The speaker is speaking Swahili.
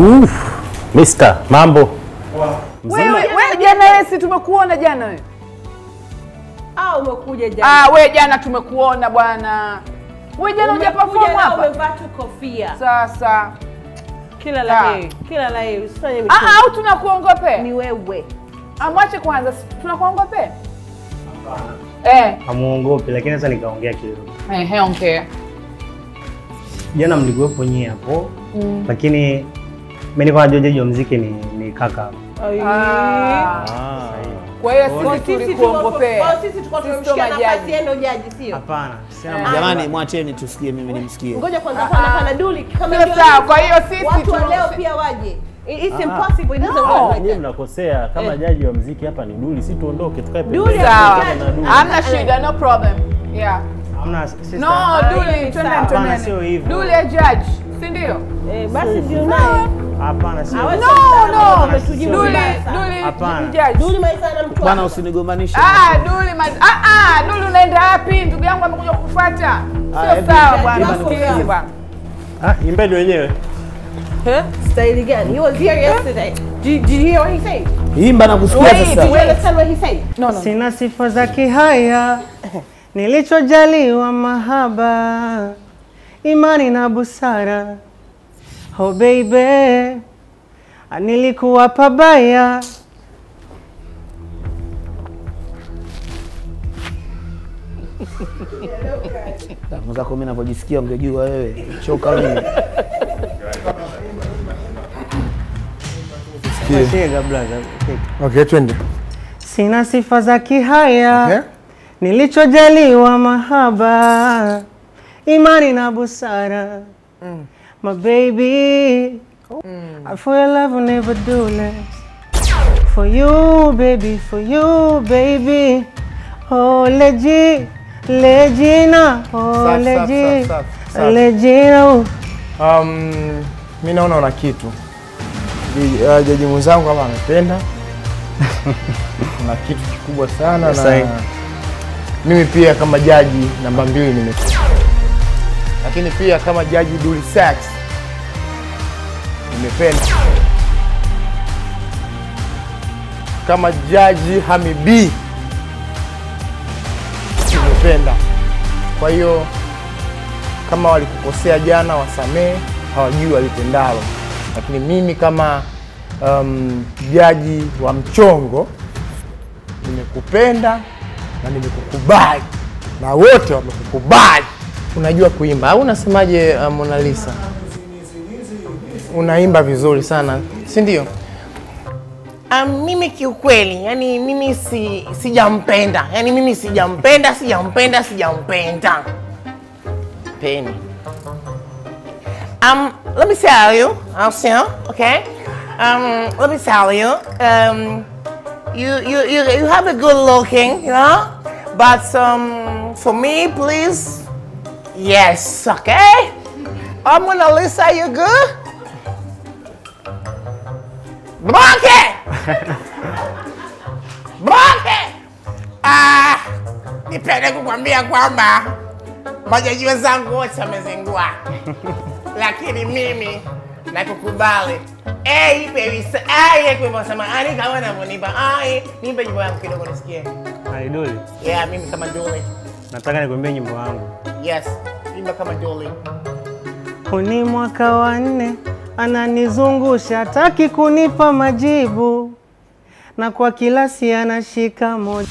Uff, Mister, mambo. Wewe jana wewe si tumekuona jana wewe. Ah, umekuja jana. Ah, wewe jana tumekuona bwana. Wewe jana hujaperform hapa. Umevaa tu kofia. Sasa kila la heri, kila la heri. Usifanye michezo. Ah, au tunakuongopea? Ni wewe. Amwache kwanza, tunakuongopea? Hapana. Eh. Hamuongopi, lakini sasa nikaongea kidogo. Eh, ongea. Jana mlikuwepo nyie hapo. Lakini mimi nilikuwa najua jaji wa muziki ni kaka. Kwa hiyo sisi tulikuongopea. Kwa sisi tulikuwa tumemshikia nafasi yeye ndio jaji, sio? Hapana. Jamani, mwacheni tusikie, mimi nimsikie. Ngoja kwanza hapana Duli kama ndio. Sawa, kwa hiyo sisi watu wa leo pia waje. It's impossible, it doesn't work like that. Mnakosea, kama jaji wa muziki hapa ni Duli, si tuondoke tukae pembeni. Sawa. Hamna shida, no problem. Yeah. Hamna sister. No, Duli, twende. Sio hivyo. Duli ya judge, si ndio? Eh, basi ndio naye. Hapana, sio. No, no. Duli, Duli judge. Duli maisha na mtu. Bwana usinigombanishe. Ah, Duli Duli unaenda wapi? Ndugu yangu amekuja kukufuata. Sio sawa bwana, sikiliza bwana. Ah, imbeni wenyewe. Huh? Style gani? He was here yesterday. Did you hear what he said? Imba na kusikia sasa. Do you understand what he said? No, no. Sina sifa za kihaya, nilichojaliwa mahaba, imani na busara. Oh baby, nilikuwa pabaya. Mwenzako mimi ninavyojisikia ungejua wewe. Choka mimi. Okay, twende. Sina sifa za kihaya, okay. Nilichojaliwa mahaba, imani na busara. My baby, I for your love will never do less. For you baby, for you baby. Oh leji, lejina, oh leji, lejina. Mimi naona una kitu. Jaji mwenzangu kama amependa. Kuna kitu kikubwa sana na mimi pia kama jaji namba 2 nimependa. Lakini pia kama jaji Dully Sykes nimependa. Kama jaji Hami B nimependa. Kwa hiyo kama walikukosea jana wasamee, hawajui walitendalo. Lakini mimi kama jaji wa mchongo nimekupenda na nimekukubali na wote wamekukubali. Unajua kuimba au unasemaje, Mona Lisa? Unaimba vizuri sana, si ndio? Mimi kiukweli, yani mimi sijampenda. Yani mimi sijampenda, sijampenda, sijampenda. Penny. Let me tell you, okay? Let me tell you, you have a good looking, you know? But for me, please, yes, okay? I'm Mona Lisa, you good? Block it! Block it! Ah, nipende kukwambia kwamba majaji wenzangu wote wamezingua. Lakini mimi nakukubali. Hey baby, ai kwa samahani kama unanipa. Ai, nipe nyimbo yangu kidogo nisikie. Ai Dully. Yeah, mimi kama Dully. Nataka nikuimbie nyimbo yangu. Yes, imba kama Dully. Huni mwaka wa 4 ananizungusha, hataki kunipa majibu, na kwa kilasi anashika moja.